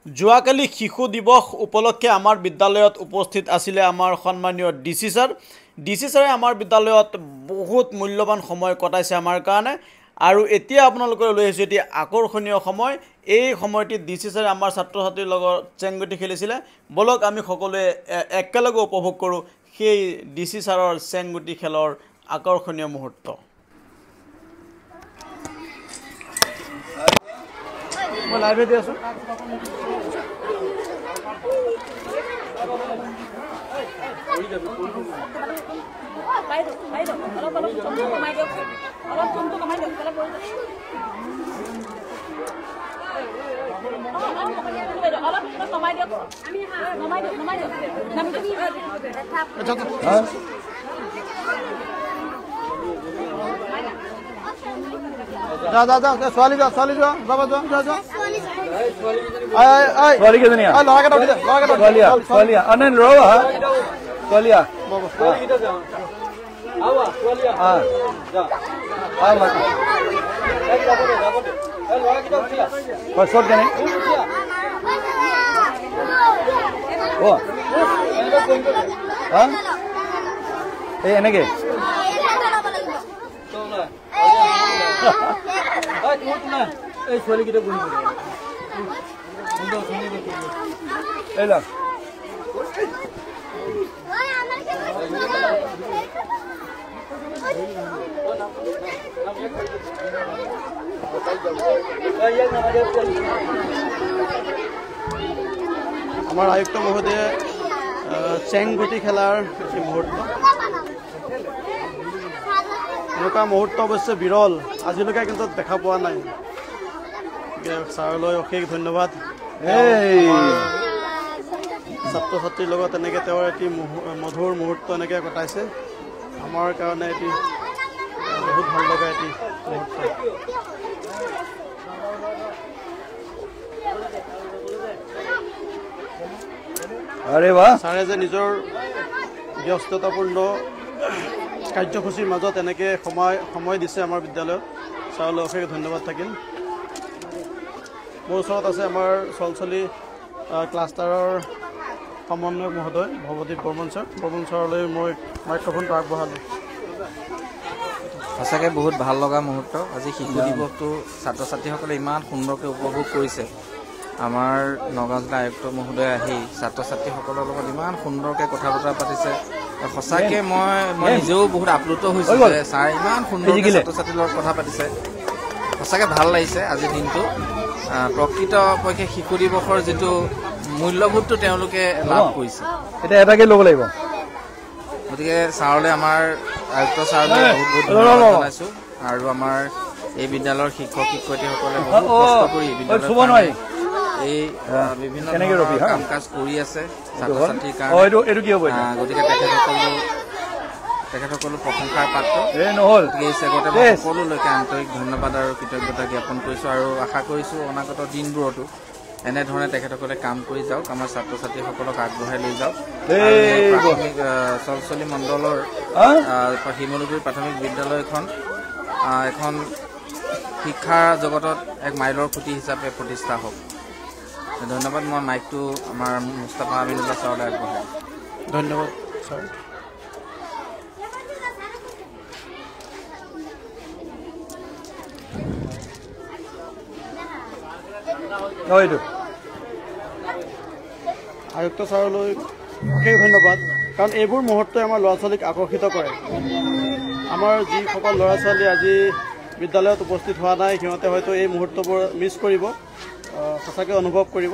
যোৱাকালি শিশু দিৱস উপলক্ষে আমাৰ বিদ্যালয়ত উপস্থিত আছিলে আমাৰ সন্মানীয় D C sir. D C ছাৰে আমাৰ বিদ্যালয়ত বহুত মূল্যৱান সময় কটাইছে আমাৰ কাৰণে। আৰু এতিয়া আপোনালোকৰ লৈ আহিছোঁ এটি আকৰ্ষণীয় সময়। এই সময়টিত ডি চি ছাৰে আমাৰ ছাত্ৰ ছাত্ৰীৰ লগত চেংগুটি খেলিছিলে। ব'লক আমি সকলোৱে একেলগে উপভোগ কৰোঁ সেই ডি চি ছাৰৰ চেংগুটি খেলৰ আকৰ্ষণীয় মুহূৰ্ত। মই লাইভে দি আছোঁ। যা যা যা, ছোৱালী যোৱা, ছোৱালী যোৱা, যাবা যোৱা, যোৱা যোৱা। ছোৱালী কেইজনী? ল'ৰাকেইটা উঠি যা, ল'ৰাকেইটা। ছোৱালী ছোৱালী নাই, ল'ৰাও আহা, ছোৱালী আহ। চব কেনে এই এনেকে এই ছোৱালীকেইটা বহিব। এই ল। আমাৰ আয়ুক্ত মহোদয়ে চেংগুটি খেলাৰ এটি মুহূৰ্ত। এনেকুৱা মুহূৰ্ত অৱশ্যে বিৰল, আজিলৈকে কিন্তু দেখা পোৱা নাই। ছাৰলৈ অশেষ ধন্যবাদ। ছাত্ৰ ছাত্ৰীৰ লগত এনেকৈ তেওঁৰ এটি মধুৰ মুহূৰ্ত এনেকৈ কটাইছে, আমাৰ কাৰণে এটি বহুত ভাল লগা এটি মুহূৰ্ত। আৰে বাহ, ছাৰে যে নিজৰ ব্যস্ততাপূৰ্ণ কাৰ্যসূচীৰ মাজত এনেকৈ সময় দিছে আমাৰ বিদ্যালয়ত, ছাৰলৈ অশেষ ধন্যবাদ থাকিল। মোৰ ওচৰত আছে আমাৰ চলচলি ক্লাষ্টাৰৰ সমন্বয়ক মহোদয় ভৱদীপ বৰ্মন ছাৰ। বৰ্মন ছাৰলৈ মই মাইক্ৰফোনটো আগবঢ়ালোঁ। সঁচাকৈ বহুত ভাল লগা মুহূৰ্ত আজি শিশু দিৱসটো ছাত্ৰ ছাত্ৰীসকলে ইমান সুন্দৰকৈ উপভোগ কৰিছে। আমাৰ নগাঁও জিলা আয়ুক্ত মহোদয় আহি ছাত্ৰ ছাত্ৰীসকলৰ লগত ইমান সুন্দৰকৈ কথা বতৰা পাতিছে। সঁচাকৈ মই নিজেও বহুত আপ্লুত হৈছোঁ যে ছাৰে ইমান সুন্দৰকৈ ছাত্ৰ ছাত্ৰীৰ লগত কথা পাতিছে। সঁচাকৈ ভাল লাগিছে আজিৰ দিনটো। প্ৰকৃতপক্ষে শিশু দিৱসৰ যিটো মূল্যবোধটো তেওঁলোকে লাভ কৰিছে। এতিয়া এটাকে ল'ব লাগিব। গতিকে ছাৰলৈ, আমাৰ আয়ুক্ত ছাৰলৈ বহুত বহুত ধন্যবাদ জনাইছোঁ। আৰু আমাৰ এই বিদ্যালয়ৰ শিক্ষক শিক্ষয়িত্ৰীসকলে বহুত কষ্ট কৰি বিদ্যালয়ৰ এই বিভিন্ন ধৰণৰ কাম কাজ কৰি আছে ছাত্ৰ ছাত্ৰীৰ কাৰণে। গতিকে তেখেতসকলো প্ৰশংসাৰ পাত্ৰ। গতিকে এই চেগতে মই সকলোলৈকে আন্তৰিক ধন্যবাদ আৰু কৃতজ্ঞতা জ্ঞাপন কৰিছোঁ। আৰু আশা কৰিছোঁ অনাগত দিনবোৰতো এনেধৰণে তেখেতসকলে কাম কৰি যাওক, আমাৰ ছাত্ৰ ছাত্ৰীসকলক আগবঢ়াই লৈ যাওক। প্ৰাথমিক চলচলি মণ্ডলৰ শিমলুগুৰি প্ৰাথমিক বিদ্যালয়খন এখন শিক্ষা জগতত এক মাইলৰ খুঁটি হিচাপে প্ৰতিষ্ঠা হওক। ধন্যবাদ। মই মাইকটো আমাৰ মুস্তাফা আমিনুল্লাহ ছাৰলৈ আগবঢ়াই। ধন্যবাদ ছাৰ। আয়ুক্ত ছাৰলৈ অশেষ ধন্যবাদ, কাৰণ এইবোৰ মুহূৰ্তই আমাৰ ল'ৰা ছোৱালীক আকৰ্ষিত কৰে। আমাৰ যিসকল ল'ৰা ছোৱালী আজি বিদ্যালয়ত উপস্থিত হোৱা নাই, সিহঁতে হয়তো এই মুহূৰ্তবোৰ মিছ কৰিব, সঁচাকৈ অনুভৱ কৰিব।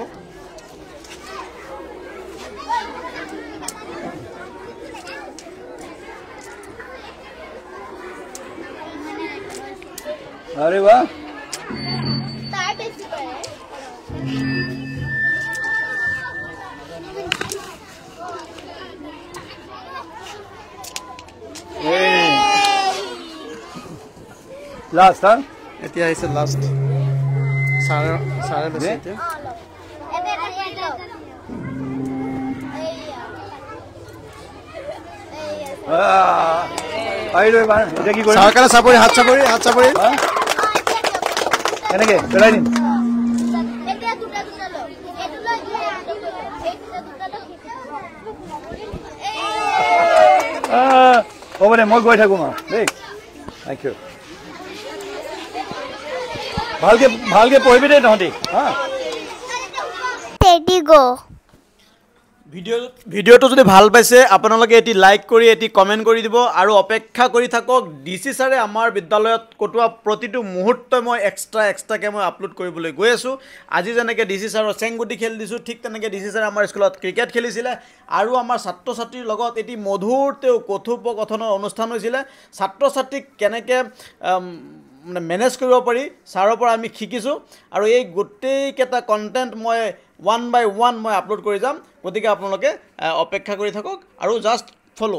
আৰে বাহ, লাষ্ট হা, এতিয়া আহিছে লাষ্ট। ছাৰে লৈছে এতিয়া। এতিয়া কি কৰিম? ছাৰৰ চাপৰি, হাত চাপৰি, হাত চাপৰি। কেনেকে পেলাই দিম? এতিয়া দুটা দুটা লওক। হ'ব দে, মই গৈ থাকোঁ আৰু দেই। Thank U. ভালকে ভালকে পঢ়িবি দেই তহঁতি। হা। Steady go. ভিডিঅ'টো যদি ভাল পাইছে, আপোনালোকে এটি লাইক কৰি এটি কমেণ্ট কৰি দিব আৰু অপেক্ষা কৰি থাকক, ডি চি ছাৰে আমাৰ বিদ্যালয়ত কটোৱা প্ৰতিটো মুহূৰ্ত মই এক্সট্ৰা এক্সট্ৰাকৈ মই আপলোড কৰিবলৈ গৈ আছোঁ। আজি যেনেকৈ ডি চি ছাৰৰ চেংগুটি খেল দিছোঁ, ঠিক তেনেকৈ ডি চি ছাৰে আমাৰ স্কুলত ক্ৰিকেট খেলিছিলে আৰু আমাৰ ছাত্ৰ ছাত্ৰীৰ লগত এটি মধুৰ তেওঁ কথোপকথনৰ অনুষ্ঠান হৈছিলে। ছাত্ৰ ছাত্ৰীক কেনেকৈ মানে মেনেজ কৰিব পাৰি, ছাৰৰ পৰা আমি শিকিছোঁ আৰু এই গোটেইকেইটা কণ্টেণ্ট মই ওৱান বাই ওৱান মই আপলোড কৰি যাম। গতিকে আপোনালোকে অপেক্ষা কৰি থাকক আৰু জাষ্ট ফ'ল'।